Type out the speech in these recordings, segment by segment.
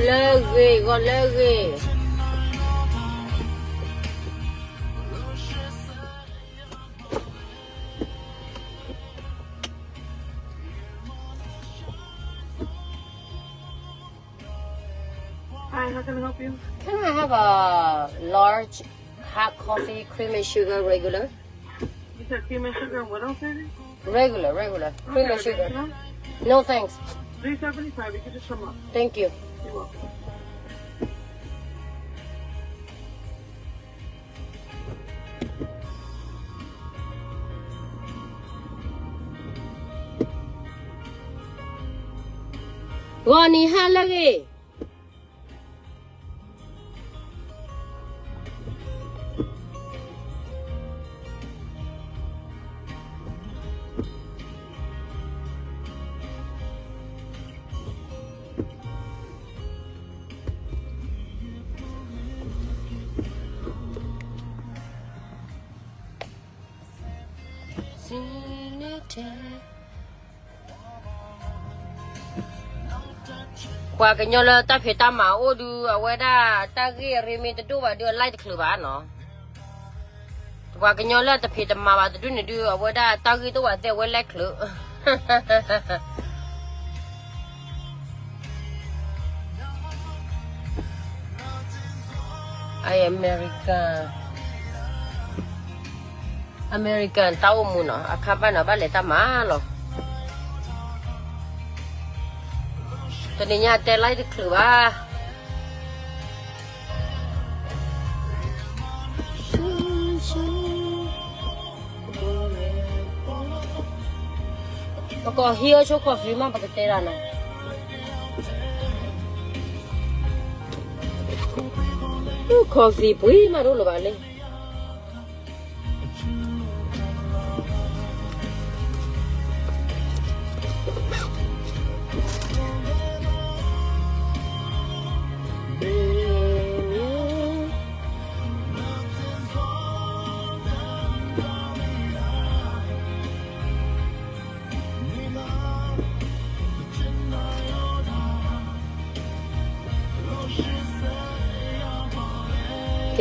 လၢဂ့ၤ ဂီၤလၢဂ့ၤ. Hi, how can I help you? Can I have a large hot coffee, cream and sugar, regular? You said cream and sugar and what else, baby? Regular, regular. Cream and sugar. No, thanks. Three seventy-five, you can just come up. Thank you. You're welcome. Ronnie, hello. Sing it. ပှၤကညီလၢတၢ်ဖံးတၢ်မၤအိၣ်ဒုး အဝဲဒၣ်တၢ်ဂ့ၢ်အရ့မ့ၢ်တဒိၣ်ဘၣ်ဒုး အlikeတချုးဘၣ်နီၤ. ပှၤကညီလၢတဖံးတမၤဘၣ်တဒုန့ၣ်ဒုး အဝဲဒၣ်တၢ်ဂ့ၢ်တအိၣ်ဘၣ်သ့ၣ် အဝဲlikeချုး အ American American တၢ်အိၣ်မူနီၤ အခါဘၣ်နီၤ ဘၣ်လဲၤတၢ်မၤလီၤ. တနံၤညါတဲlikeတချုးဘၣ်. ပကဟံးအီၣ်ဆိ coffee မး ပကတဲဒၣ်နီၤ. Coffee ပှ့ၤမးတအိၣ်လၢၤဘၣ်လံ.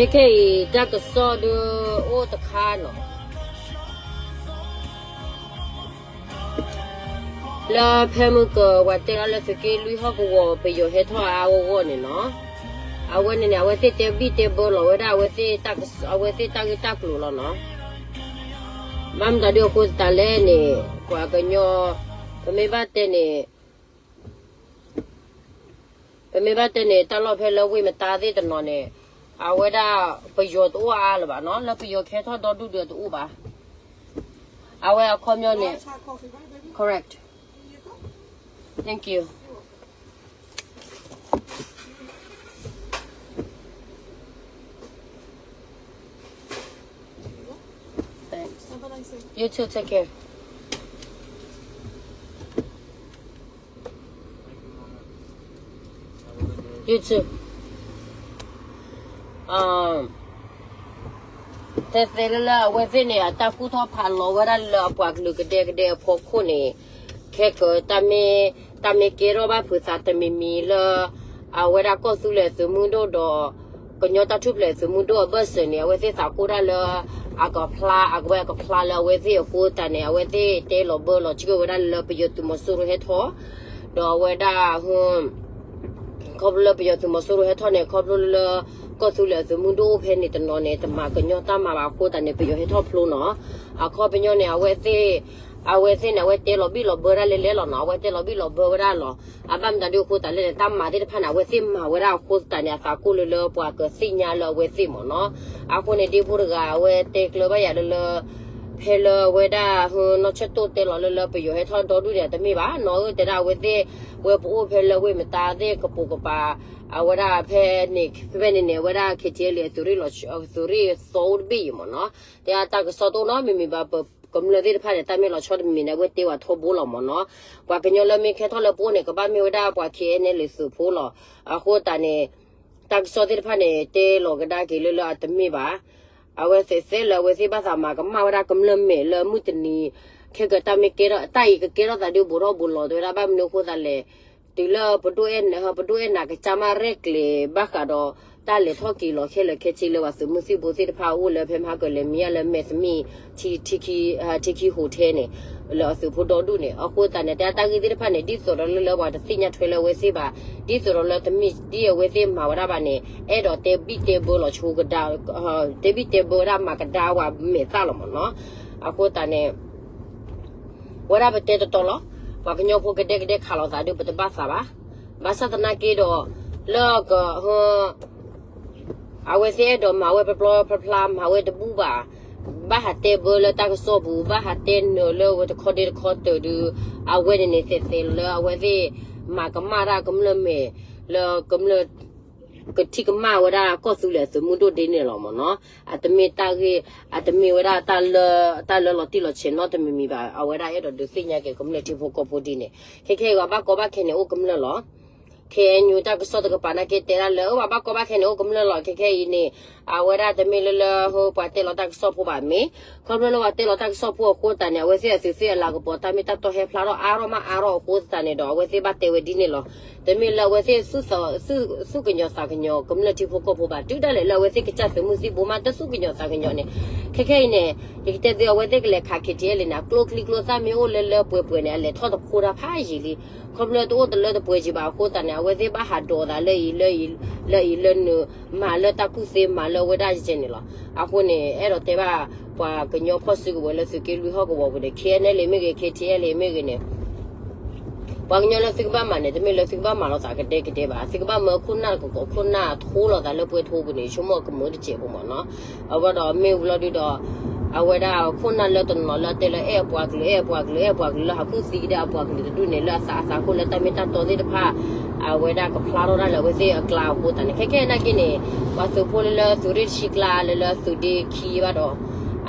ခဲခဲအံၤ တၢ်ကစီၣ်ဒုးအိၣ်တခါနီၤ. လၢဖဲမုၢ်ကဝၤတဲလီၤလၢသုးက့လွံၢ်ဟီၣ်ကဝီၤ ပယီၤဟဲထီၣ်အါအါဂီၢ်ဂီၢ်န့ၣ်နီၤ. အဝဲန့ၣ်န့ၣ် အဝဲသ့ၣ်တဲဘံၣ်တဲဘၢလီၤဝဲဒၣ် အဝဲသ့ၣ်တၢ်ဂ့ၢ်တၢ်ကျိၤလီၤနီၤ. ဘၣ်မတၤဒုးအဃိသတးလဲၣ်န့ၣ် ပှၤကညီ ပမ့ၢ်ဘၣ်တဲန့ၣ် ပမ့ၢ်ဘၣ်တဲန့ၣ် တၢ်လီၢ်ဖဲလၢဝ့ၢ်မတါသ့ၣ်တနီၤန့ၣ် အဝဲဒၣ်ပယီၤတအိၣ်အါလၢၤဘၣ်နီၤ, လၢပယီၤကဟဲထီၣ်ဒီဒူၣ်ဒုးတအိၣ်ဘၣ်. အဝဲအခီပညီန့ၣ် correct. Thank you. Thanks. You too, take care. You too. တဲသ့လၢလၢအဝဲသ့ၣ်န့ၣ် အတၢ်ကူၣ်ထီၣ်ဖးလီၤဝဲဒၣ်လၢအပှၤကလုာ်ကဒဲကဒဲအဖီခိၣ်န့ၣ် ခဲကတၢၢ် တၢ်မ့ၢ်ကဲထီၣ်ဘၣ်ဖုးသးတမံၤမံၤလၢ အဝဲဒၣ်ကီၢ်သူလ့ၤသုးမုၢ်ဒိၣ်ဒီး ကညီတၢ်ထူၣ်ဖျဲးသုးမုၢ်ဒိၣ်အဘၢၣ်စၢၤန့ၣ် အဝဲသ့ၣ်သးကိၢ်တၢ်လၢ အကဖျါ အကဝဲအကဖျါလၢအဝဲသ့ၣ်အဃိသတးန့ၣ် အဝဲသ့ၣ်တဲလီၤဘၢလီၤဆှၢဝဲဒၣ်လၢပယီၤသုးမီၤစိရိၤဟဲထီၣ် ဒီးအဝဲဒၣ် ခီဖျိလၢပယီၤသုးမီၤစိရိၤဟဲထီၣ်န့ၣ် ခီဖျိလၢ ကီၢ်သူလ့ၤအသုးမုၢ်ဒိၣ်အိၣ်ဖဲန့ၣ်တနီၤန့ၣ် တမၤကညီတၢ်မၤဘၣ်အဃိသတးန့ၣ် ပယီၤဟဲထီၣ်ဖျိနီၤ. အခီပညီန့ၣ် အဝဲသ့ၣ် အဝဲသ့ၣ်န့ၣ် အဝဲတဲလီၤဘံၣ်လီၤဘၢဒၣ်လဲၣ်လဲၣ်လီၤနီၤ, အဝဲတဲလီၤဘံၣ်လီၤဘၢဝဲဒၣ်လီၤ. အဘၣ်မတၤဒုးအဃိသတးလဲၣ်န့ၣ် တၢ်မၤသ့ၣ်တဖၣ်န့ၣ် အဝဲသ့ၣ်မၤဝဲဒၣ်အဃိသတးန့ၣ် အသးကိၢ်လၢလၢပှၤကသ့ၣ်ညါလၢအဝဲသ့ၣ်မ့ၢ်နီၤ. အဃိန့ၣ် ဒ့ဖိတဂၤ အဝဲတဲကျၢၤဘၣ်ယၤလၢလၢ ဖဲလၢအဝဲဒၣ် နီၢ်ဆၢၣ်တိၢ်တဲလီၤလၢလၢပယီၤဟဲထီၣ်ဒီဒူၣ်န့ၣ် တမ့ၢ်ဘၣ်နီၤ, အၢ တဲဒၣ်အဝဲသ့ၣ် ဝဲပအိၣ်ဖဲလၢဝ့ၢ်မတါသ့ၣ်ကပိာ်ကပၤ အဝဲဒၣ်ဖဲန့ၣ် ဖဲဖဲန့ၣ်န့ၣ် အဝဲဒၣ် ခဲကဲလံ အသုးရ့ၣ်လီၤ အသုးရ့ၣ်သီအိၣ်တဘ့ၣ်အံၤမ့ၢ်နီၤ. တဲတၢ်ကစီၣ်တအိၣ်နီတမံၤမံၤဘၣ် ပကမျၢၢ်သ့ၣ်တဖၣ်န့ၣ် တၢ်မ့ၢ်လီၤဆီတမံၤမံၤန့ၣ် အဝဲတဲဝဲထီဘိလီၤမ့ၢ်နီၤ. ပှၤကညီလၢမ့ၢ်ကဲထီၣ်လၢပအိၣ်န့ၣ် ကဘၣ်မ့ၢ်ဝဲဒၣ်ပှၤ ခဲအံၤန့ၣ် လၢသုးဖိလီၤ. အဃိသတးန့ၣ် တၢ်ကစီၣ်သ့ၣ်တဖၣ်န့ၣ် တဲလီၤကဒါက့ၤလၢလၢအတမ့ၢ်ဘၣ်. အဝဲသ့ၣ်သ့ၣ်လၢအဝဲသ့ၣ်ဘၣ်သးမၤကမၣ်ဝဲဒၣ်ကမျၢၢ်မဲာ်လၢမုၢ်တနံၤ ခဲကတၢၢ်မ့ၢ်ကဲထီၣ် တၢ်အံၤကကဲထီၣ်သးဒုးဘူးထီၣ်ဘူးလီၤတဲဝဲဒၣ် ဘၣ်မနုၤအဃိသတးလဲၣ် တုၤလၢပဒိၣ်အဲၣ်နၤ ပဒိၣ်အဲၣ်နၤကစၢ်မးရဲၣ်ကျဲၤဘၣ်ဃးဒီး တၢ်လဲၤထီၣ်က့ၤလီၤခဲလၢာ်ခဲဆ့လၢပှၤသုးမုၢ်သံၣ်ဘိသ့ၣ်တဖၣ်အိၣ်လၢဖဲမဟါကၢၤလဲၤမံယါလၢမဲာ်သမံၣ် ထံခံဟိးထဲန့ၣ် လၢအသုးဖိဒီဒူၣ်န့ၣ် အဃိသတးန့ၣ် တဲတၢ်ဂ့ၢ်သ့ၣ်တဖၣ်န့ၣ် ဒ်သိးဒီးလၢလၢပှၤတသ့ၣ်ညါထွဲလၢအဝဲသ့ၣ်ဘၣ် ဒ်သိးဒီးလၢတမ့ၢ်ဒ်အဝဲသ့ၣ်မၤဝဲဒၣ်ဘၣ်န့ၣ် အဲၣ်ဒိးတဲဘံၣ်တဲဘၢလီၤဆိကဒါ တဲဘံၣ်တဲဘၢဝဲဒၣ်မၤကဒါဝဲမဲာ်သၣ်လီၤမ့ၢ်နီၤ. အဃိသတးန့ၣ် ဝဲဒၣ်ပတဲတတီလီၤ. ပှၤကညီဖိကဒဲကဒဲခးလိာ်သးဒုးပတဘၣ်သးဘၣ်. ဘၣ်ဆၣ်သနာ်က့ဒီး လၢက အဝဲသ့ၣ်အဲၣ်ဒိးမၤဝဲပျီပျီဖျါဖျါ မၤဝဲတဘူၣ်ဘၣ်. ဘၣ်ဟးတဲဘၢလၢတၢ်ကစီၣ်ပူၤ ဘၣ်ဟးတဲနၢၤလၢဝဲတခီဒ့တခီတၢၤဒုး အဝဲန့ၣ်န့ၣ် သဲးသဲးလၢအဝဲသ့ၣ် မၤကမၣ်တၢ်ကမျၢၢ်မဲာ် လၢကမျၢၢ် ကထံၣ်ကမၣ်ဝဲဒၣ်ကီၢ်သူလ့ၤအသုးမုၢ်ဒိၣ်ဒ်န့ၣ်လီၤမ့ၢ်နီၤ. အတမ့ၢ်တၢ်ဂ့ၢ် အတမ့ၢ်ဝဲဒၣ်တၢ်လၢ တၢ်လၢလီၤတံၢ်လီၤဆဲးနီတမံၤမံၤဘၣ်. အဝဲဒၣ်အဲၣ်ဒိးဒုးသ့ၣ်ညါက့ၤကမျၢၢ်ထံဖိကီၢ်ဖိဒ်န့ၣ် ခဲခဲအံၤ ပှၤဘၣ်ကီဘၣ်ခဲန့ၣ်အိၣ်ကမျၢၢ်လီၤ. ခဲအံၤ တၢ်ကစီၣ်တကပၤနာ်က့တဲဒၣ်လၢ ပှၤဘၣ်ကီဘၣ်ခဲန့ၣ်အိၣ်ကမျၢၢ်လီၤ. ခဲခဲအံၤန့ၣ် အဝဲဒၣ်တမ့ၢ်လၢလၢ ပှၤတဲလီၤတၢ်ကစီၣ်ဖိဘၣ်မ့ၢ် ခီဖျိလၢပှၤတဲလီၤတၢ်ကစီၣ်ဖိအဃိသတးန့ၣ် အဝဲသ့ၣ်အသုးသ့ၣ်အလၤကပီၤ တၢ်မ့ၢ်တၢ်တီဟဲဖျါထီၣ်အါထီၣ်မးအါထီၣ်အဃိသတးန့ၣ်ဒီး အဝဲသ့ၣ်ဘၣ်တဲဝဲဒ်န့ၣ်လီၤ. တမ့ၢ်လၢအဝဲသ့ၣ် သူၣ်ကညီၤသးကညီၤကမျၢၢ်ထံဖိကီၢ်ဖိဘၣ်. တုၤဒၣ်လဲာ်လၢအဝဲသ့ၣ်ကစၢ်သုးမုၢ်သံၣ်ဘိမး တသူၣ်ကညီၤသးကညီၤန့ၣ် ခဲခဲအံၤန့ၣ် ယကတဲသု အဝဲသ့ၣ်ကလဲၤခး KTLA န့ၣ် အကျိချံကျိသၣ်မ့ၢ်အိၣ်လၢလၢပှဲၤပှဲၤန့ၣ် အလဲၤထီၣ်တဖိတၢ်ဖးယံာ်လံ. ခီဖျိတအိၣ်တလၢတပှဲၤကံဘၣ်အဃိသတးန့ၣ် အဝဲသ့ၣ်ဘၣ်ဟးဒိးသးလၢအံၤ လၢအံၤ လၢအံၤလၢနုၤ မၤလၢတၢ်ကူၣ်သ့မၤလၢအဝဲဒၣ်ယဲန့ၣ်လီၤ. အဃိန့ၣ် အဲၣ်ဒိးတဲဘၣ် ပှၤကညီဖီၣ်စုကဝဲၤလၢသုးက့လွံၢ်ဟီၣ်ကဝီၤပူၤန့ၣ် KNLA မ့ၢ်ဂ့ၤ KTLA မ့ၢ်ဂ့ၤန့ၣ် ပှၤကညီလၢသုကဘၣ်မၤန့ၣ် တမ့ၢ်လၢသုကဘၣ်မၤလိာ်သးကဒဲကဒဲဘၣ်. သုကဘၣ်မၢခိၣ်နၢ်တကကိးခိၣ်နၢ်ထိလိာ်သးလၢပှဲၤထိပူၤန့ၣ် ယဆိကမိၣ်ကမၢတစဲးဖိမ့ၢ်နီၤ. အဝဲဒီးမ့ၢ်ဝံၤလီၤဒုဒီး အဝဲဒၣ်ခိၣ်နၢ်လၢတနီၤလၢအတဲလၢအဲၣ်အပှၤကလုာ် အဲၣ်အပှၤကလုာ် အဲၣ်အပှၤကလုာ်လၢဟးကူၣ်သံကဒဲအပှၤကလုာ်တဒူၣ်န့ၣ် လၢအသးအသးခိၣ်လၢတၢ်မ့ၢ်တၢ်တီသ့ၣ်တဖၣ် အဝဲဒၣ်ကဖျါထီၣ်ဒၣ်လၢအဝဲသ့ၣ်အကျါအဃိသတးန့ၣ် ခဲခဲနာ်က့န့ၣ် ပှၤသုးဖိလၢလၢသုးရ့ၣ်တဆံကျါလၢလၢသုးဒ့ခံဘၣ်ဒီး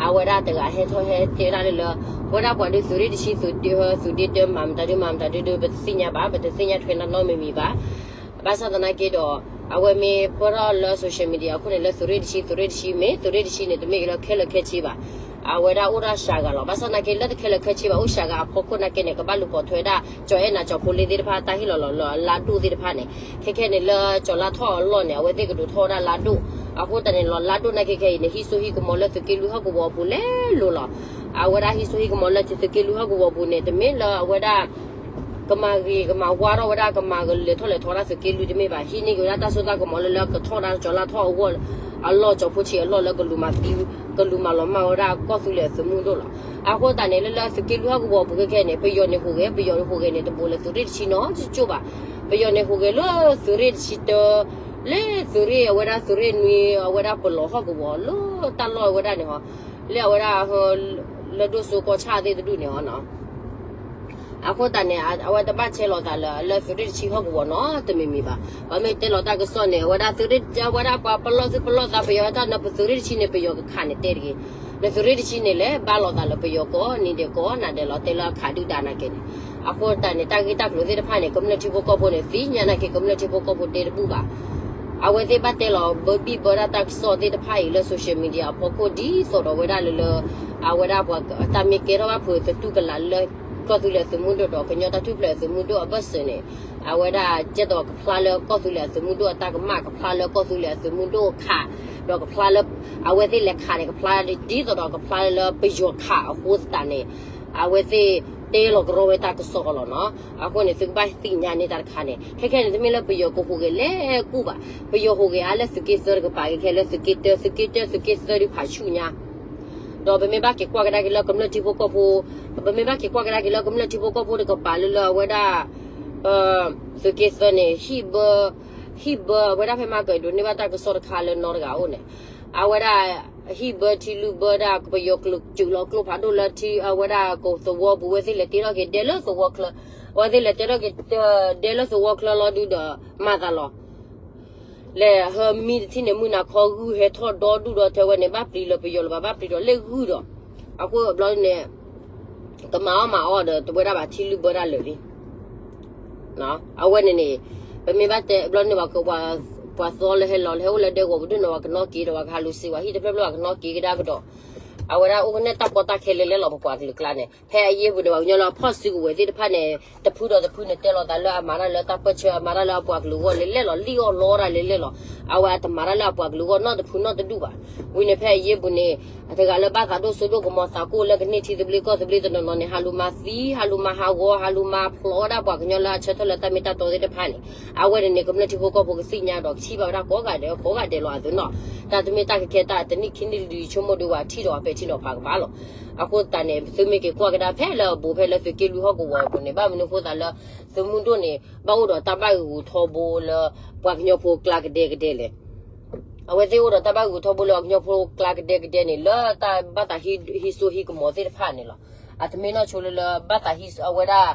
အဝဲဒၣ်တဂၤဟဲထီၣ်ဟဲတဲဒၣ်လၢလၢ ဝဲဒၣ်ပှၤဒုးသုးရ့ၣ်တဆံသုးဒ့ သုးဒ့တၢမၤမတၤဒုမၤမတၤဒုဒု ပတသ့ၣ်ညါဘၣ် ပတသ့ၣ်ညါထွဲနီတမံၤမံၤဘၣ်. ဘၣ်ဆၣ်သနာ်က့ဒီး အဝဲမ့ၢ်ပၢၢ်ထီၣ်လၢ social media အဃိန့ၣ် လၢသုးရ့ၣ်တဆံ သုးရ့ၣ်တဆံမ့ၢ် သုးရ့ၣ်တဆံန့ၣ် တမ့ၢ်က့ၤလၢခဲလၢာ်ခဲဆ့ဘၣ်. အဝဲဒၣ်အိၣ်ဒၣ်စှၤဂၤလီၤ. ဘၣ်ဆၣ်သနာ်က့ လၢတခဲလၢာ်ခဲဆ့ဘၣ် အိၣ်စှၤဂၤအဖီခိၣ်နာ်က့န့ၣ် ကဘၣ်လူၤပိာ်ထွဲဒၣ် ကၠီၤအဲၣ်နၤကၠီၤဖိလ့သ့ၣ်တဖၣ်တၢ်ဟ့ၣ်လီၤလီၤလၢအလါဒိၣ်သ့ၣ်တဖၣ်န့ၣ် ခဲခဲန့ၣ် လၢကၠီၤလါထီၣ်အလီၢ်န့ၣ် အဝဲသ့ၣ်ကဒိးထီၣ်ဝဲဒၣ်လါဒိၣ်. အဃိသတးန့ၣ် လီၤလါဒိၣ်နာ်က့ခဲအံၤန့ၣ် ဟံးစိဟံးကမီၤလၢသုးက့လွံၢ်ဟီၣ်ကဝီၤအပူၤလဲၤလိၤလီၤ. အဝဲဒၣ်ဟံးစိဟံးကမီၤလၢသုးက့လွံၢ်ဟီၣ်ကဝီၤအပူၤန့ၣ် တမ့ၢ်လၢအဝဲဒၣ် ကမၤဂ့ၤကမၤဝါထီၣ်ဝဲဒၣ် ကမၤကလဲၤထီၣ်လဲၤထီဝဲဒၣ်သုးက့လွံၢ်တမ့ၢ်ဘၣ်. ဟံးန့ၢ်က့ၤဝဲဒၣ်တၢ်စိတၢ်ကမီၤလၢလၢကထီၣ်ဒၣ်ကၠီၤလါထီၣ်အဂီၢ် အလီၢ်ကၠီၤဖိဆံးအလီၢ်လၢကလူၤမၤသံ ကလူၤမၤလီၤမၢ်ဝဲဒၣ်ကီၢ်သူလ့ၤအသုးမုၢ်ဒိၣ်လီၤ. အဃိသတးန့ၣ် လၢလၢသုးက့လွံၢ်ဟီၣ်ကဝီၤအပူၤခဲခဲန့ၣ် ပယီၤန့ၣ်ဟူးဂဲၤ ပယီၤန့ၣ်ဟူးဂဲၤန့ၣ် တဘူးလၢသုးရ့ၣ်တဆံနီတကၠိၣ်ဘၣ်. ပယီၤန့ၣ်ဟူးဂဲၤလၢသုးရ့ၣ်တဆံတၢ လၢသုးရ့ၣ်အဝဲဒၣ်သုးရ့ၣ်နွံ အဝဲဒၣ်ပလီၤဟီၣ်ကဝီၤလၢတၢ်လီၢ်ဝဲဒၣ်န့ၣ်ဟီ လၢအဝဲဒၣ် လၢဒိၣ်စိကီၢ်ဆၣ်သ့ၣ်တဒူၣ်န့ၣ်ဟီနီၤ. အဃိသတးန့ၣ် အဝဲတဘၣ်ဆဲးလီၤသးလၢ လၢသုးရ့ၣ်တဆံဟီၣ်ကဝီၤနီတမံၤမံၤဘၣ်. ပှၤမ့ၢ်တဲလီၤတၢ်ကစီၣ်န့ၣ် အဝဲဒၣ်သုးရ့ၣ် အဝဲဒၣ်ပှၤပလီၢ်သုပလီၢ်သး ပယီၤတၢ်နၢ် ပသုးရ့ၣ်တဆံန့ၣ် ပယီၤကခးန့ၣ်တဲတဂ့ၤ. လၢသုးရ့ၣ်တဆံန့ၣ်လဲၣ် ဘၣ်လီၤသးလၢပယီၤကိးနံၤဒဲးကိးနၤဒဲးလီၤ တဲလၢအခးဒုၣ်ဒါနာ်က့န့ၣ်. အဃိသတးန့ၣ် တၢ်ဂ့ၢ်တၢ်ကျိၤသ့ၣ်တဖၣ်န့ၣ် ကမျၢၢ်ထံဖိကီၢ်ဖိန့ၣ် သ့ၣ်ညါနာ်က့ ကမျၢၢ်ထံဖိကီၢ်ဖိတဲတဘူၣ်ဘၣ်. အဝဲသ့ၣ်ဘၣ်တဲလီၤ ဘၢဘံၣ်ဘၢတၢ်တၢ်ကစီၣ်သ့ၣ်တဖၣ်အံၤလၢ social media အဖီခိၣ် ဒ်သိးဒီးဝဲဒၣ်လၢလၢ အဝဲဒၣ်ပှၤတၢ်မ့ၢ်ကဲထီၣ်ဘၣ်ဖုးသတူၢ်ကလာ်လၢ ကီၢ်သူလ့ၤအသုးမုၢ်ဒိၣ်ဒီး ကညီတၢ်ထူၣ်ဖျဲးအသုးမုၢ်ဒိၣ်အဘၢၣ်စၢၤန့ၣ် အဝဲဒၣ်ကဲသိးကဖျါလၢကီၢ်သူလ့ၤအသုးမုၢ်ဒိၣ်အတၢ်ကမၣ် ကဖျါလၢကီၢ်သူလ့ၤအသုးမုၢ်ဒိၣ်အခး ဒီးကဖျါလၢ အဝဲသ့ၣ်လဲၤခးန့ၣ် ကဖျါဒ်သိးဒီးကဖျါလၢပယီၤခးအဃိသတးန့ၣ် အဝဲသ့ၣ်တဲလီၤကရီဝဲတၢ်ကစီၣ်လီၤနီၤ. အဃိန့ၣ် သုကဘၣ်သ့ၣ်ညါန့ၢ်တၢ်တခါန့ၣ် ခဲခဲန့ၣ် တမ့ၢ်လၢပယီၤကဟူးဂဲၤလဲၤကူၣ်ဘၣ်. ပယီၤဟူးဂဲၤအါလၢသုးက့သၢတကပၤ ခဲခဲလၢသုးက့တၢ သုးက့တၢ သုးက့သၢဒုးဖးဆူၣ်ညါ ဒီးပမ့ၢ်ဘၣ်က့ၤကွၢ်ကဒါက့ၤလၢကမျၢၢ်ထံဖိကီၢ်ဖိ ပမ့ၢ်ဘၣ်က့ၤကွၢ်ကဒါက့ၤလၢကမျၢၢ်ထံဖိကီၢ်ဖိတကပၤလၢလၢအဝဲဒၣ် သုးက့သၢန့ၣ် ဟံၣ်ဘၢ ဟံၣ်ဘၢအဝဲဒၣ်ဖဲမၤကၢၤဒိးန့ၢ်ဘၣ်တၢ်ကစီၣ်တခါလၢ နီတဂၤအိၣ်န့ၣ် အဝဲဒၣ် ဟံၣ်ဘၢထံလုၢ်ဘၢဒၣ် ပယီၤကျိၤစၢၤလီၤကျိဖးဒိၣ်လၢထံ အဝဲဒၣ်ကသဝီပူၤ အဝဲသ့ၣ်လဲၤတ့ထီၣ်က့ၤဒဲလၢသဝီချၢ အဝဲသ့ၣ်လဲၤတ့ထီၣ်က့ၤ ဒဲလၢသဝီချၢလီၤဒုဒီး မၤသးလီၤ လဲၤဟၢမံတထံၣ်န့ၣ် မုၢ်နၤခီဂုၢ်ဟဲထီၣ်ဒီဒူၣ်ဒီး ထဲဝဲန့ၣ် ဘၣ်ပျံၤလၢပယီၤလၢၤဘၣ် ဘၣ်ပျံၤဒီးလၢဂုၢ်ဒီး အဃိဘျီန့ၣ် ကမၤအီၣ်မၤအီၣ်ဒီး တဝဲဒၣ်ဘၣ်ထံလုၢ်ဘၢဒၣ်လၢာ်လံ အဝဲန့ၣ်န့ၣ် ပမ့ၢ်ဘၣ်တဲဘျီန့ၣ် ပှၤသီလၢဟဲလီၤလၢဟဲအိၣ်လၢဒဲကဝီၤပူၤဒုၣ်န့ၣ် ပှၤကနီၣ်က့ၤဒီး ပှၤကဟးလူၤစံးဝဲဟံၣ်တဖျၢၣ်ဖျၢၣ် ပှၤကနီၣ်က့ၤကဒါကဒီး အဝဲဒၣ်အိၣ်ကနဲၣ်တၢ်ကီတၢ်ခဲလဲၤလဲၣ်လီၤ ပပှၤကလုာ်ကျါန့ၣ် ဖဲအယ့ၢ်ပူၤန့ၣ် ပှၤကညီလၢအဖီၣ်စုကဝဲၤသ့ၣ်တဖၣ်န့ၣ် တဖုဒီးတဖုန့ၣ် တဲလီၤသးလၢအမၤတၢ်လၢတၢ်ပၢၢ်ဆၢ အမၤတၢ်လၢအပှၤကလုာ်အဂီၢ်လဲၤလဲၣ်လီၤ လံၣ်အီၣ်လီတၢ်လဲၤလဲၣ်လီၤ. အဝဲအတမၤတၢ်လၢအပှၤကလုာ်အဂီၢ်နီတဖုနီတဒူၣ်ဘၣ်. ဝံၤန့ၣ်ဖဲအယ့ၢ်ပူၤန့ၣ် အတဂၤလၢဘၣ်သးဒိၣ်စိဒိၣ်ကမီၤသးကိၢ်လၢကန့ၢ်ထံသဘျ့ကီၢ်သဘျ့တနီၤနီၤန့ၣ် ဟးလူၤမၤသံ ဟးလူၤမၤဟးဂီၤ ဟးလူၤမၤဖျိးဝဲဒၣ်ပှၤကညီလၢအဆၢထၢၣ်လၢတၢ်မ့ၢ်တၢ်တီသ့ၣ်တဖၣ်န့ၣ် အဝဲန့ၣ်န့ၣ် ကမျၢၢ်ထံဖိကီၢ်ဖိကသ့ၣ်ညါဒီးကထံၣ်ဘၣ်ဝဲဒၣ်ကိးဂၤဒဲးကိးဂၤဒဲးလီၤအသိးနီၤ. တၢ်တမ့ၢ်တၢ်ကဲကဲတၢ်တနံၣ်ခံနံၣ်လွံၢ် ဆိကမိၣ်ဒုးဝဲထံၣ်ဒီးအပဲာ်ထံနီၤဖးကဘၣ်လီၤ. အဃိသတးန့ၣ် ပသုမ့ၢ်က့ၤကွၢ်ကဒါဖဲလၢအဘူးဖဲလၢသုးက့လွံၢ်ဟီၣ်ကဝီၤအပူၤန့ၣ် ဘၣ်မနုၤအဃိသတးလၢ သုးမုၢ်ဒိၣ်န့ၣ် ဘၣ်အိၣ်ဒီးတၢ်ဘၣ်ဂုာ်ဂုာ်ထီဘိလၢ ပှၤကညီဖိကျါကဒဲကဒဲလဲၣ်. အဝဲသ့ၣ်အိၣ်ဒီးတၢ်ဘၣ်ဂုာ်ထီဘိလၢပှၤကညီဖိကျါကဒဲကဒဲန့ၣ် လၢတၢ်ဘၣ်သးဟံးစိဟံးကမီၤသ့ၣ်တဖၣ်န့ၣ်လီၤ. အတမ့ၢ်နီၢ်ဆိလၢလၢဘၣ်သးဟံးအဝဲဒၣ်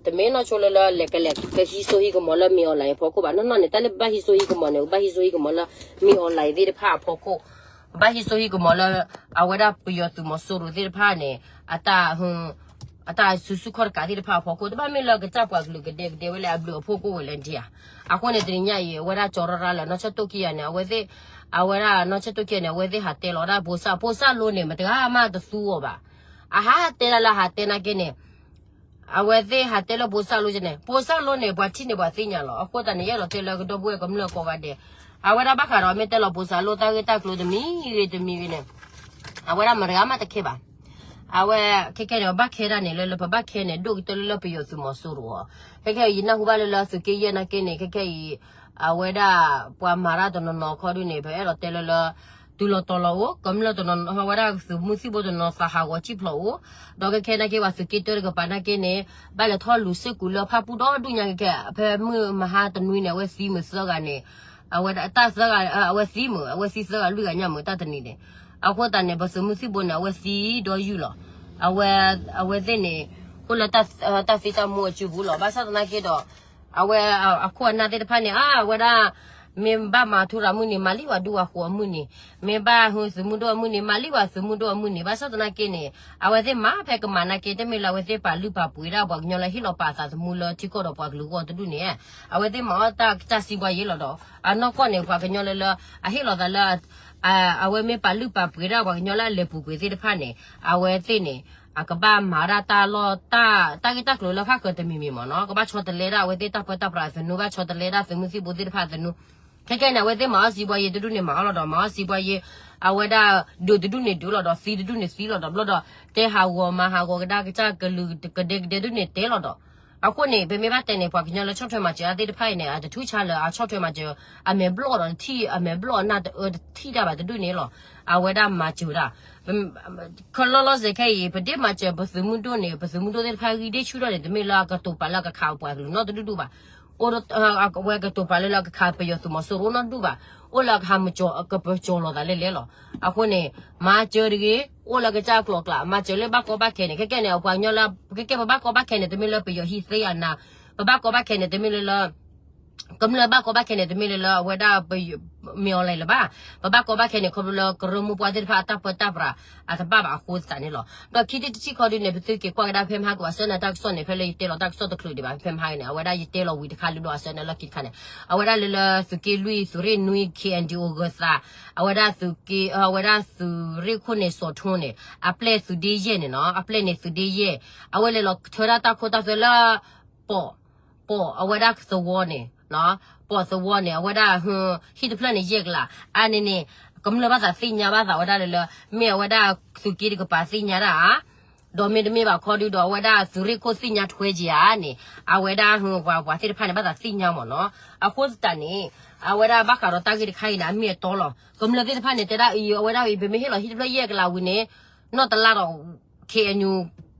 တမ့ၢ်နီၢ်ဆိလၢလၢလဲၤကလဲၤကဟံးစိဟံးကမီၤလၢမ့ၢ် online အဖီခိၣ်ဘၣ်. နီၢ်နီၢ်န့ၣ် တၢ်လၢဘၣ်ဟံးစိဟံးကမီၤန့ၣ် ဘၣ်ဟံးစိဟံးကမီၤလၢမ့ၢ် online သ့ၣ်တဖၣ်အဖီခိၣ်, ဘၣ်ဟံးစိဟံးကမီၤလၢ အဝဲဒၣ်ပယီၤသုးမီၤစိရိၤသ့ၣ်တဖၣ်န့ၣ် အတၢ် အတၢ်စုဆူၣ်ခီၣ်တကးသ့ၣ်တဖၣ်အဖီခိၣ် တဘၣ်မ့ၢ်လၢကစၢ်ပှၤကလုာ်ကဒဲကဒဲဝဲလၢအဘျုးအဖှိၣ်ကိၣ်ဝဲလၢဒံးဧါ. အဃိန့ၣ် တနံၤညါအံၤ အဝဲဒၣ်ကၠီၤရၢ်ရၢ်လၢနီၢ်ဆၢၣ်တိၣ်ကံယၤန့ၣ် အဝဲသ့ၣ် အဝဲဒၣ်နီၢ်ဆၢၣ်တိၣ်ကံယၤန့ၣ် အဝဲသ့ၣ်ဟးတဲလီၤဒၣ်ပိစၢ် ပိစၢ်လိန့ၣ် မတဂၤမးတသူအီၤဘၣ်. အဟးတဲဒၣ်လၢဟးတဲနာ်က့န့ၣ် အဝဲသ့ၣ်ဟးတဲလၢပိစၢ်လိန့ၣ် ပိစၢ်လိန့ၣ် ပှၤထံၣ်န့ၣ်ပှၤသ့ၣ်ညါလီၤ. အဃိသတးန့ၣ် ယအဲၣ်ဒိးတဲလၢကဒီပုၢ်ဝဲၢ်ကမျၢၢ်ကိးဂၤဒဲး အဝဲဒၣ်ဘၣ်ဃးဒီးမ့ၢ်တဲလီၤပိစၢ်လိတၢ်ဂ့ၢ်တၢ်ကျိၤတမံၤဂ့ၤတမံၤဂ့ၤန့ၣ် အဝဲဒၣ်မတဂၤမးတခဲဘၣ်. အဝဲခဲခဲန့ၣ် ဘၣ်ခဲဒၣ်န့ၣ် လၢလၢပဘၣ်ခဲန့ၣ် ဒိၣ်ကတၢၢ်လၢလၢပယီၤသုးမီၤစိရိၤအီၤ. ခဲခဲအံၤ ယနၢ်ဟူဘၣ်လၢလၢသုးက့ယဲၢ်နာ်က့န့ၣ် ခဲခဲအံၤ အဝဲဒၣ်ပှၤမၤတၢ်တနီၤနီၤခီဒုန့ၣ် ပအဲၣ်ဒိးတဲလၢလၢ တုၤလီၤတီၤလီၤအိၣ် ကမျၢၢ်တနီၤ အဝဲဒၣ်သုးမုၢ်သံၣ်ဘိတနီၤသးဟးဂီၤစံၣ်ဖျိးအိၣ်, ဒီးခဲခဲနာ်က့ ပှၤသုးက့တၢတကပၤနာ်က့န့ၣ် ဘၣ်လဲၤထီၣ်လူၤစ့ၢ်ကီးလၢဖၣ်ပူၣ်ဒီဒူၣ်ညါကဲ ဖဲမုၢ်မဟါတနွံန့ၣ် အဝဲသံမုာ်သၢဂၤန့ၣ် အဝဲတၢ်သၢဂၤ အဝဲသံမုာ် အဝဲသံသၢဂၤလွံၢ်ဂၤညါမုာ်တၢ်တနံၤန့ၣ်, အဃိသတးန့ၣ် ပသုးမုၢ်သံၣ်ဘိန့ၣ် အဝဲသံဒီယုၢ်လီၤ. အဝဲ အဝဲသ့ၣ်န့ၣ် အိၣ်လၢတၢ်သံတၢ်မူအစုပူၤလီၤ. ဘၣ်ဆၣ်သနာ်က့ဒီး အဝဲအခိၣ်အနၢ်သ့ၣ်တဖၣ်န့ၣ် အဝဲဒၣ် မ့ၢ်ဘၣ်မၤထူရၤမုၢ်န့ၣ် မၤလံဝဲဒူဝဲဃိးအမုၢ်န့ၣ်, မ့ၢ်ဘၣ်ဟူသုးမုၢ်ဒိၣ်အမုၢ်န့ၣ် မၤလံဝဲသုးမုၢ်ဒိၣ်အမုၢ်န့ၣ်, ဘၣ်ဆၣ်သနာ်က့န့ၣ် အဝဲသ့ၣ်မၤဖဲကမၤနာ်က့ တမ့ၢ်လၢအဝဲသ့ၣ်ပာ်လုၢ်ပာ်ပှ့ၤဒၣ်ပှၤကညီလၢဟ့ၣ်လီၤပာ်သးသမူလၢထံကီၢ်ဒီးပှၤကလုာ်ဂီၢ်တဒူၣ်န့ၣ်, အဝဲသ့ၣ်မၤအီၣ်တၢ်ကစၢ်စံးဘှါယ့လီၤဒီး အနီၢ်ကီၢ်န့ၣ် ပှၤကညီလၢလၢ အဟ့ၣ်လီၤသးလၢ အဝဲမ့ၢ်ပာ်လုၢ်ပာ်ပှ့ၤဒၣ်ပှၤကညီလၢအလဲၤပူၤကွံာ်သ့ၣ်တဖၣ်န့ၣ် အဝဲသ့ၣ်န့ၣ် အကဘၣ်မၤဒၣ်တၢ်လီၢ် တၢ်ဂ့ၢ်တၢ်ကျိၤလၢဃၣ်ဃၢၤတမံၤမံၤမ့ၢ်နီၤ, ကဘၣ်ဆီတလဲဒၣ်အဝဲသ့ၣ်တၢ်ပၢတၢ်ပြးသနူ, ဘၣ်ဆီတလဲဒၣ်သုးမုၢ်သံၣ်ဘိသ့ၣ်တဖၣ်သနူ, ခဲကဲန့ၣ် အဝဲသ့ၣ်မၤအီၣ်စံးဘှါယ့တဒူၣ်န့ၣ်မၤအီၣ်လီၤဒီး မၤအီၣ်စံးဘှါယ့ အဝဲဒၣ်ဒုးတဒူၣ်န့ၣ်ဒုးလီၤဒီး သံတဒူၣ်န့ၣ်သံလီၤဒီး ဘျီဒီး တဲဟးဂီၤမၤဟးဂီၤကဒါကစၢ်ကလုာ်ကဒဲကဒဲဒူၣ်န့ၣ်တဲလီၤဒီး အဃိန့ၣ် ပမ့ၢ်ဘၣ်တဲန့ၣ် ပှၤကညီလၢဆီၣ်ထွဲမၤစၢၤအါသ့ၣ်တဖၣ်အံၤန့ၣ် အတထူၣ်ဆါလၢအဆီၣ်ထွဲမၤစၢၤ အမဲာ်ဘျီၣ်ဒီးတထံၣ် အမဲာ်ဘျီၣ်အနၢ်တအၢတထံၣ်တၢ်ဘၣ်တဒူၣ်န့ၣ်လီၤ. အဝဲဒၣ်မၤစၢၤဒၣ် ခီလီၤလီၤစဲးခဲအံၤ ပဒ့မၤစၢၤပသုးမုၢ်ဒိၣ်န့ၣ် ပသုးမုၢ်ဒိၣ်သ့ၣ်တဖၣ်ဂံၢ်ဒ့ဆူၣ်ထီၣ်န့ၣ် တမ့ၢ်လၢအကတိၤပာ်လၢအကခးပှၤကလုာ်နီတဒူၣ်ဒူၣ်ဘၣ်. အိၣ် အဝဲကတိၤပာ်လၢလၢအကခးပယီၤသုးမီၤစိရိၤနီတဒူၣ်ဘၣ်. အိၣ်လၢအကဟးမၤကၠီၤ ကပကၠီၤလီၤသးလဲၣ်လဲၣ်လီၤ. အဃိန့ၣ် မၤစၢၤတဂ့ၤ အိၣ်လၢကစၢ်ကျိၤကျဲ မၤစၢၤလၢဘၣ်ကီဘၣ်ခဲန့ၣ် ခဲကဲန့ၣ် အပှၤကညီလၢ ခဲကဲပဘၣ်ကီဘၣ်ခဲန့ၣ် တမ့ၢ်လၢပယီၤဟံးသ့အနၤ, ပဘၣ်ကီဘၣ်ခဲန့ၣ် တမ့ၢ်လၢလၢ ကမျၢၢ်ဘၣ်ကီဘၣ်ခဲန့ၣ် တမ့ၢ်လၢလၢအဝဲဒၣ် မ့ၢ် online လၢၤဘၣ်. ပဘၣ်ကီဘၣ်ခဲန့ၣ် ခီဖျိလၢကရၢမိၢ်ပှၢ်သ့ၣ်တဖၣ်အတၢ်ပၢတၢ်ပြး အတဘၣ်ဘၣ်အဃိသတးန့ၣ်လီၤ. ဒီးခံထံၣ်တထံၣ်ခီဒုးန့ၣ် ပသုက့ၤကွၢ်ကဒါဖဲမဟါကဝၤဆၢနၤတၢ်ကစီၣ်န့ၣ် ဖဲလၢယတဲလီၤတၢ်ကစီၣ်တချုးဒံးဘၣ် ဖဲမဟါန့ၣ် အဝဲဒၣ်ယတဲလီၤဝံၤတခါလၢဒီးအဆၢနၤလၢခံတခါန့ၣ် အဝဲဒၣ်လၢလၢသုးက့လွံၢ် သုးရ့ၣ်နွံ KNDO ဂၢၤသး အဝဲဒၣ်သုးက့ အဝဲဒၣ်သုးရ့ၣ်ခိၣ်န့ၣ် စီၤထူန့ၣ် အပျဲၢ်သုးဒ့ယဲၢ်န့ၣ်နီၤ အပျဲၢ်န့ၣ်သုးဒ့ယဲၢ် အဝဲလဲၤလီၤထၢဒၣ်တၢ်ခိတၢ်သွဲလၢ ပိာ် ပိာ်အဝဲဒၣ်သဝီန့ၣ် ပိာ်သဝီန့ၣ် အဝဲဒၣ် ဟံၣ်တဖျၢၣ်န့ၣ် ယဲၢ်ကလး အါန့ၣ်န့ၣ် ကမျၢၢ်ဘၣ်သးသ့ၣ်ညါဘၣ်သးဝဲဒၣ်လၢလၢ မ့ၢ်အဝဲဒၣ်သုးက့တကပၤသ့ၣ်ညါဒၣ်ဧါ ဒီးမ့တမ့ၢ်ဘၣ်ခီဒုဒီး အဝဲဒၣ်သုးရ့ၣ်ခိၣ်သ့ၣ်ညါထွဲက့ၤဧါန့ၣ် အဝဲဒၣ် ပှၤပှၤသ့ၣ်တဖၣ်န့ၣ် ဘၣ်သးသ့ၣ်ညါမ့ၢ်နီၤ. အဃိသတးန့ၣ် အဝဲဒၣ်ဘၣ်ဃးဒီးတၢ်ဂ့ၢ်တခါအံၤန့ၣ် အမ့ၢ်အတီလီၤ. ကမျၢၢ်သ့ၣ်တဖၣ်န့ၣ် တဲဒၣ်အံၤ အဝဲဒၣ်အံၤ ပမ့ၢ်ဟ့ၣ်လီၤဟံၣ်တဖျၢၣ်ယဲၢ်ကလးဝံၤန့ၣ် နီၢ်တလါဒီး KNU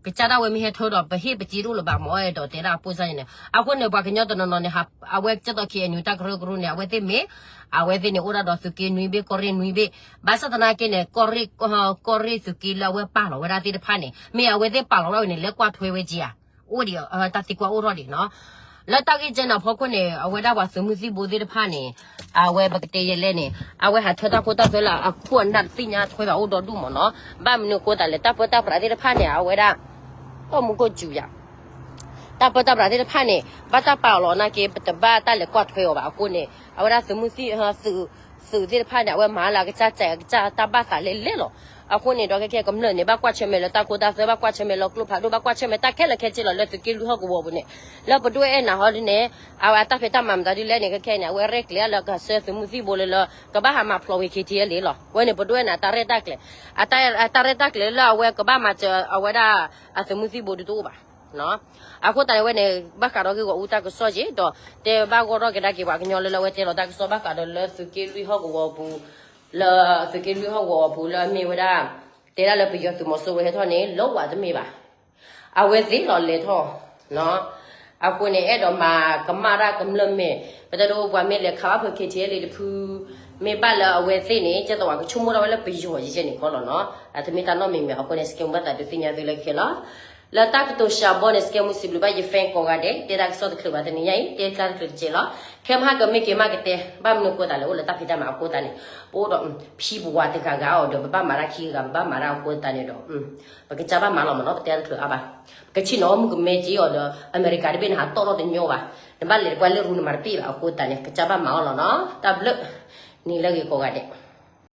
ကစၢ်ဒၣ်ဝဲမ့ၢ်ဟဲထၢဒီး ပဟ့ၣ်ပစ့တအိၣ်လၢၤဘၣ်မ့ၢ်အဲၣ်ဒိးတဲဒၣ်အပိၢ်စၢ်န့ၣ်. အဃိန့ၣ် ပှၤကညီတနီၤနီၤန့ၣ် အဝဲကၢ်သိး KNU တၢ်ကရၢကရိန့ၣ် အဝဲသ့ၣ်မ့ၢ် အဝဲသ့ၣ်န့ၣ် အိၣ်ဒၣ်ဒီးသုးက့နွံဘ့ၣ် ကီၢ်ရ့ၣ်နွံဘ့ၣ် ဘၣ်ဆၣ်သနာ်က့န့ၣ် ကီၢ်ရ့ၣ် ကီၢ်ရ့ၣ်သုးက့လၢအဝဲပာ်လီၤဝဲဒၣ်သ့ၣ်တဖၣ်န့ၣ် မ့ၢ်အဝဲသ့ၣ်ပာ်လီၤဝဲဒၣ်န့ၣ် လဲၤကွၢ်ထွဲဝဲက့ၤဧါ အိၣ်ဒံး တၢ်သံကွၢ်အိၣ်ထီၣ်ဒံးနီၤ. လၢတၢ်ဂ့ၢ်ကဲန့ၣ်အဖီခိၣ်န့ၣ် အဝဲဒၣ်ပှၤသုးမုၢ်သံၣ်ဘိသ့ၣ်တဖၣ်န့ၣ် အဝဲပကတဲယဲလဲၣ်န့ၣ် အဝဲဟးထၢတၢ်ခိတၢ်သွဲလၢအခိၣ်အနၢ်တသ့ၣ်ညါထွဲဘၣ်အိၣ်ဒီဒူၣ်မ့ၢ်နီၤ. ဘၣ်မနုၤအဃိသတးလဲၣ် တၢ်ပၢတၢ်ပြးသ့ၣ်တဖၣ်န့ၣ် အဝဲဒၣ် တၢ်မူခိၣ်စူၤယၤ တၢ်ပၢတၢ်ပြးသ့ၣ်တဖၣ်န့ၣ် ဘၣ်တၢ်ပာ်အီၤလီၤနာ်က့ ပတဘၣ်တၢ်လဲၤကွၢ်ထွဲအီၤဘၣ်အဃိန့ၣ် အဝဲဒၣ်သုးမုၢ်သံၣ် သုး သုးသ့ၣ်တဖၣ်န့ၣ် အဝဲမၤလၢအကစၢ်စဲးအကစၢ်တၢ်ဘၣ်သးလဲၣ်လဲၣ်လီၤ. အဃိန့ၣ်ဒီးခဲကဲကမျၢၢ်န့ၣ် ဘၣ်ကွၢ်ဆၢၣ်မဲာ်လၢတၢ်ခိတၢ်သွဲ ဘၣ်ကွၢ်ဆၢၣ်မဲာ်လၢကျိဖးဒိၣ် ဘၣ်ကွၢ်ဆၢၣ်မဲာ်တၢ်ခဲလၢာ်ခဲဆ့လီၤ လၢသုးက့လွံၢ်ဟီၣ်ကဝီၤပူၤန့ၣ်, လၢပဒိၣ်အဲၣ်နၤဟီဒ်န့ၣ် အဝဲအတၢ်ဖံးတၢ်မၤမတၤဒ်လဲၣ်န့ၣ် ခဲကဲန့ၣ် အဝဲရဲၣ်ကျဲၤလၢကဆှၢသုးမုၢ်သံၣ်ဘိလၢလၢ ကဘၣ်ဟးမၤဖျိးဝဲ KTLA လီၤ. ဝဲန့ၣ် ပဒိၣ်အဲၣ်နၤအတၢ်ရဲၣ်တၢ်ကျဲၤ, အတၢ်ရဲၣ်တၢ်ကျဲၤလၢအဝဲကဘၣ်မၤစၢၤအဝဲဒၣ် အသုးမုၢ်သံၣ်ဘိဒ်တအိၣ်ဘၣ် အဃိသတးန့ၣ် ဝဲန့ၣ် ဘၣ်ဃးဒီးဂ့ၢ်ဂီၢ်အူတၢ်ကစီၣ်က့ၤဒီး တဲဘၣ်ဂီၢ်ထီၣ်ကဒါက့ၤပှၤကညီလၢလၢအဝဲတဲလီၤတၢ်ကစီၣ် ဘၣ်ဃးဒီးလၢသုးက့လွံၢ်ဟီၣ်ကဝီၤပူၤ, လၢသုးက့လွံၢ်ဟီၣ်ကဝီၤပူၤလၢအမ့ၢ်ဝဲဒၣ် တဲဒၣ်လၢပယီၤသုးမီၤစိရိၤဟဲထီၣ်န့ၣ် လၢဝးတမ့ၢ်ဘၣ်. အဝဲသ့ၣ်လီၤလဲၤထီၣ် အဃိန့ၣ် အဲၣ်ဒိးမၤကမၣ်တၢ်ကမျၢၢ်မဲာ်, ပတဲဒိပှၤမ့ၢ်လဲၤခးဘၣ်ဖုး KTLA တဖု မ့ၢ်ဘၣ်လၢအဝဲသ့ၣ်န့ၣ် ကဲသိးဝဲကဆိကမိၣ်ထီၣ်ဝဲလၢပယီၤယဲန့ၣ်ခီလီၤနီၤ. အတမ့ၢ်တၢ်နီတမံၤမ့ၢ် အဃိန့ၣ် စကဲမူဘၣ်သးဒုးသ့ၣ်ညါသုလၢခဲလီၤ. လၢတၢ်ကတိၤစှၤဘီန့ၣ် စကဲမူစံးဘျုးဘၣ်ယ fan ကိးဂၤဒဲး တဲတၢ်ကစီၣ်တချုးဘၣ်တနံၤညါအံၤ တဲတၢ်တချုးတစဲးလီၤ. ခဲမဟါကမ့ၢ်က့ၤမးကတဲ ဘၣ်မနုၤအဃိသတးလဲၣ် အိၣ်လၢတၢ်ဖံးတၢ်မၤအဃိသတးန့ၣ် ပအိၣ်ဒီး ဖံပဝၤတဂၤဂၤအီၤဒီး ပဘၣ်မၤတၢ်ခံဂၤ ပဘၣ်မၤတၢ်အဃိသတးန့ၣ်ဒီး ပကစၢ်ဘၣ်မၤလီၤမ့ၢ်နီၤ ပတဲတချုးအါဘၣ်. ပကဆ့ၣ်နီၤမုၣ်ကမဲက့ၤအီၤဒီး အမဲရကၤတဘ့ၣ်န့ၣ် ဟးတီၣ်ထီၣ်တညီဘၣ်. နဘၣ်လဲၤတပှၢ်လၢရူနမၤတပ့ၢ်ဘၣ်အဃိသတးန့ၣ် ကစၢ်ဘၣ်မၤအီၤလီၤနီၤ. တၢ်ဘျုး နံၤလၢအဂ့ၤကိးဂၤဒဲး.